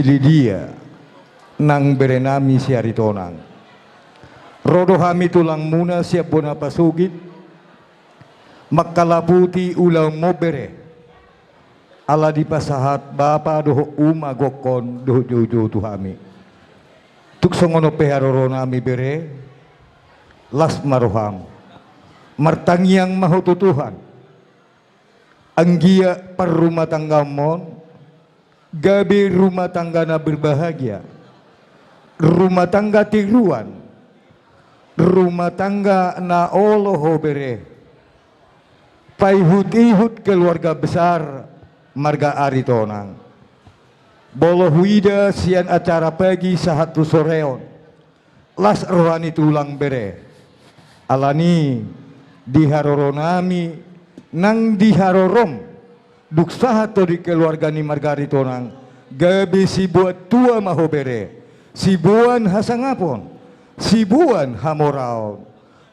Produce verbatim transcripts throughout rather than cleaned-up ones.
Lidia nang berenami si Aritonang. Ro do hami tulangmuna sian bona pasogit mangkalaputi ulaonmu bere. Ala dipasahat bapa dohot uma gokhon dohot joujou tu hami. Tung songon on pe haroronami bere, las ma roham. Martangiang ma ho tu Tuhan. Anggiat parrumatanggaonmon gabe rumah tangga na berbahagia, rumah tangga tiruan, rumah tangga na olo ho bere. Paihut-ihut keluarga besar marga Aritonang. Molo huida sian acara pagi sahat tu sore on, las roha ni tulang bere. Alani di haroronami nang di harorom, dung sahat do di keluarga ni marga Aritonang, gabe siboan tua ma ho bere, siboan hasangapon, siboan hamoraon.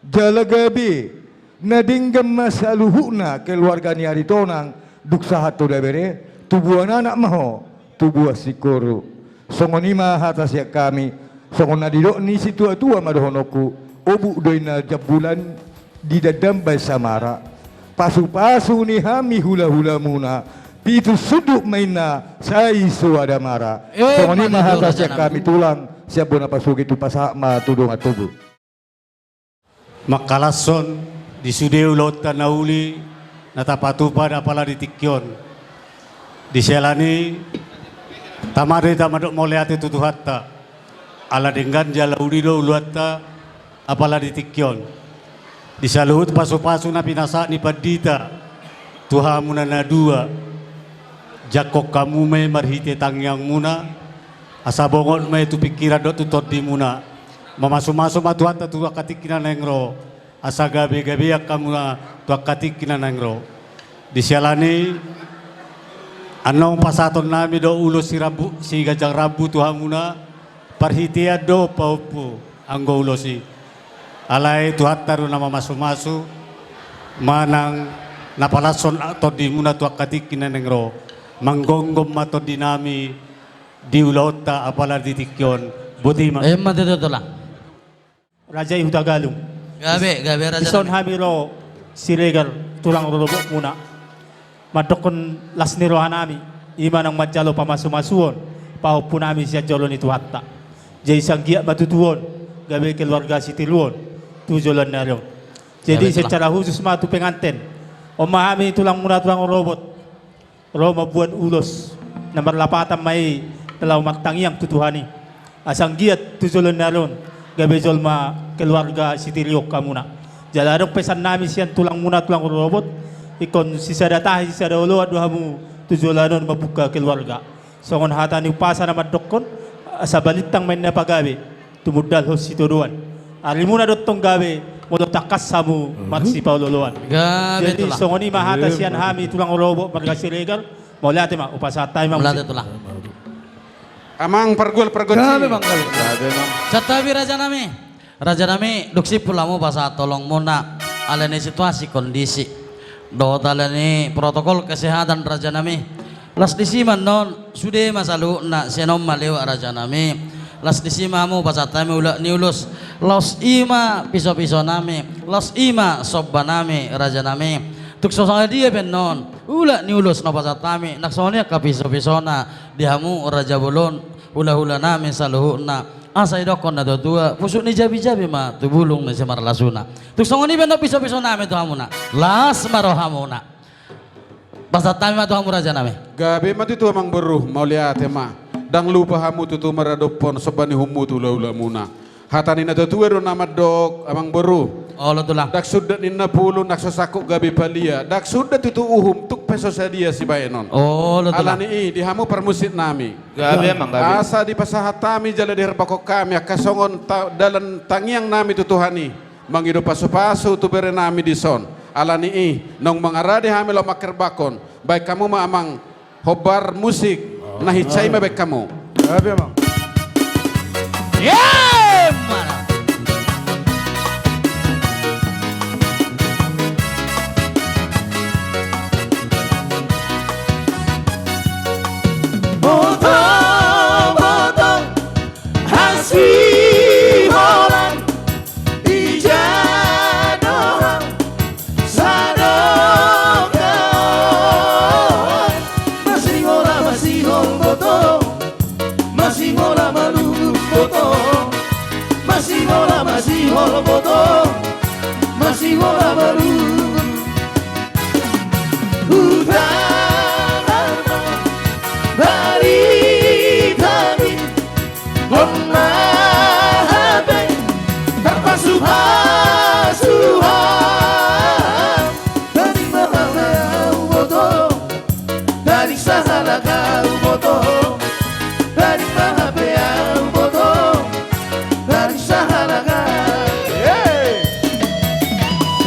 Jala gabe na denggan ma saluhutna keluarga ni Aritonang, dung sahat tu da bere, tubuan anak ma ho, tubuan singkoru. Songon i ma hata sian hami, songon na didok ni situatua ma dohononku, obuk do inna jambulan didandam baen samara. Pasupasu ni hami hulahulamuna, pitu sundut ma inna sai soada mara. Songon i ma hata sian hami tulang, sian bona pasogit tu pasahat ma tu dongan tubu. Mangkalashon di sude ulaonta na uli na tapatupa apala di tingki on. Di siala ni i tama do hita mandok mauliate tu Tuhanta. Ala denggan jala uli do ulaonta apala di tingki on. Di saluhut pasupasu na pinasahat ni pandita tu hamuna na dua, jangkon hamu ma i marhite tangiangmuna, asa bongot ma i tu pingkiran dohot tu tondimuna. Mamasumasu ma Tuhanta tu angka tingki na naeng ro, asa gabegabean hamuna tu angka tingki na naeng ro. Di siala ni i, annon pasahatonnami do ulos si rambu, si ganjang rambu tu hamuna, parhitean do pahompu anggo ulos i. Alai Tuhanta do na mamasumasu, manang na palashon tondimuna tu angka tingki na naeng ro. Manggomgom ma tondinami di ulaonta apala di tingki on. Boti ma. Emma tutu, Tulang. Raja i Hutagalung. Gabe, gabe, Raja. Dison nami hami ro Siregar, tulang rorobotmuna, mandokkon las ni rohanami, i ma naung manjalo pamasumasuon pahompunami sian jolo ni Tuhanta. Jadi sanggiat ma tutu on gabe keluarga sitiruon tu joloan ni ari on. Jadi, gabe, Tulang, secara khusus ma tu penganten. On ma hami tulangmuna, tulang rorobot, ro mamboan ulos na marlapatan ma i na laho martangiang tu Tuhan i, asa anggiat tu joloan ni ari on gabe jolma keluarga sitiruon hamuna. Jala adong pesannami sian tulangmuna, tulang rorobot, ingkon sisada tahi sisada oloan do hamu tu joloan on mambuka keluarga. Songon hata ni umpasa na mandokkon, asa balintang ma inna pagabe, tumundalhon sitadoan. Arimuna do tong gabe molo tangkas hamu marsipaolooloan. Gabe, Tulang. Jadi songon i ma hata sian hami tulang rorobot marga Siregar. Mauliate ma, hupasahat hami ma musik. Mauliate, Tulang. Amang pargual pargonsi. Gabe, Amang, gabe. Gabe, Amang. Santabi, Rajanami. Rajanami, dung simpul hamu pasahat holongmuna, ala ni situasi kondisi dohot ala ni protokol kesehatan, Rajanami. Las disi ma annon, sude ma saluhutna, sian on ma lewat, Rajanami. Las disi ma hamu pasahat hami ulak ni ulos. Laos i ma pisopisonami, laos i ma sombanami, Rajanami. Tung so sadia pe annon ulak ni ulos na pasahat hami, nang songon i angka pisopisona di hamu raja bolon, hulahulanami saluhutna. Asa didokkon na tuatua, pusuk ni jabijabi ma tu bulung ni simarlasuna. Tung songon i pe annon pisopisonami tu hamuna. Las ma rohamuna. Pasahat hami ma tu hamu, Rajanami. Gabe ma tutu, Amang Boru, mauliate ma. Ndang lupa hamu tutu maradophon somba ni uhummu tu hulahulamuna. Hata ni na tuatua do na mandok, Amang Boru. Olo, Tulang. Ndang sundat ninna pulu, ndang so sangkup gabe palia. Ndang sundat tutu uhum, tung pe so sadia sibahenon. Olo, Tulang. Ala ni i, di hamu parmusiknami, gabe, Amang, gabe, asa dipasahat hami jala diharpakhon hami angka songon ta-, dalan tangiangnami tu Tuhan i, mangido pasupasu tu berenami dison. Ala ni i, naung mangarade hami laho mangherbahon, baen hamu ma, Amang, hombar musik na hinsa i ma baen hamu. Gabe, Amang. Ye, mana? Mota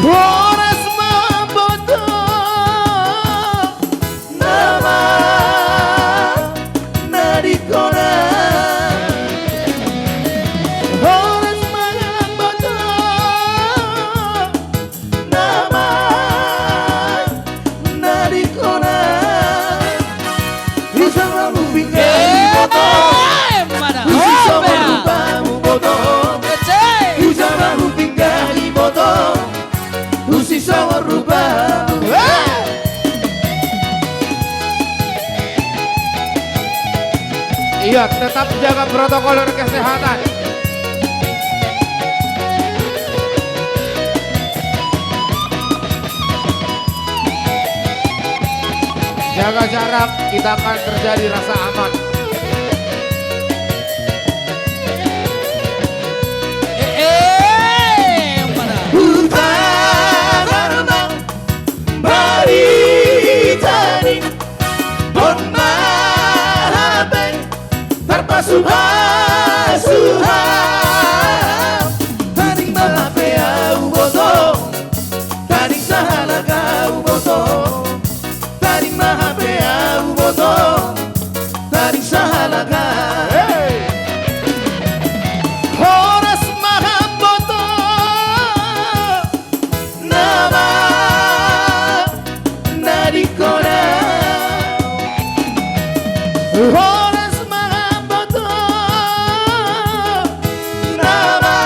Horas ma boto nama na di kona. Horas ma boto nama na di kona. Husa ma hupinggan iboto. Husi songon rupamu boto. Husa ma hupinggan iboto. Husi songon rupamu. Iya, tetap jaga protokol kesehatan. Jaga jarak, kita akan terjadi rasa aman. Huta Garba, barita ni on ma hape tarpasupasu. Tading ma hape ahu boto, tading sahalak ahu boto. Tading ma hape ahu boto, tading sahalak ahu. Horas ma boto nama na di kona. Horas ma boto nama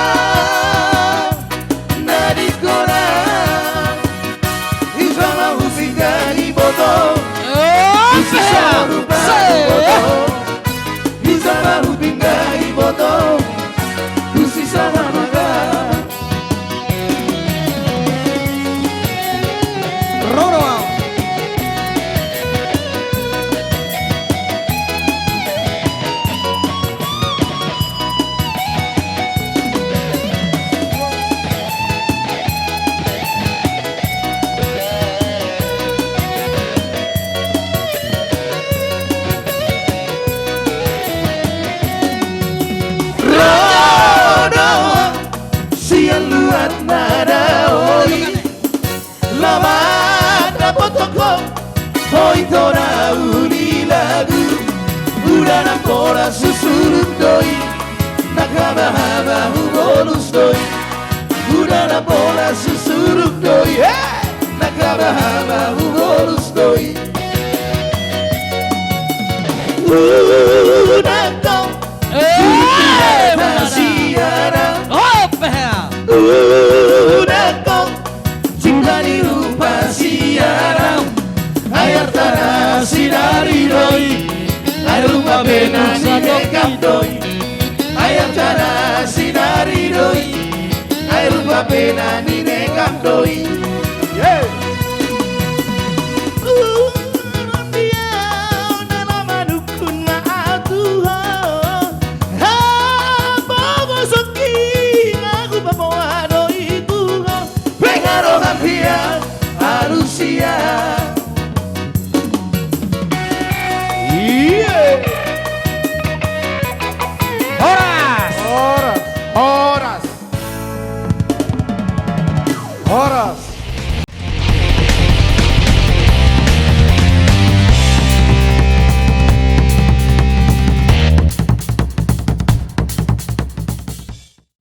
na di kona. Husa ma hupinggan iboto. Husi songon rupamu boto. Husa ma hupinggan iboto. Husi songon rupamu. Ro do sian luat na daoli. Laho mandapothon ho, ho i tona uli lagu. Uda na pola susuruk do i, na habahaba hubolus do i. Uda na pola susuruk do i, eh, na habahaba hubolus do i. Uda tong, eh, uda tong, siara. Uda tong, cinta ni rupa siara. Ai artana sinari do i, ai rupa pe na ninekam do i. Ai artana sinari do i, ai rupa pe na ninekam do i.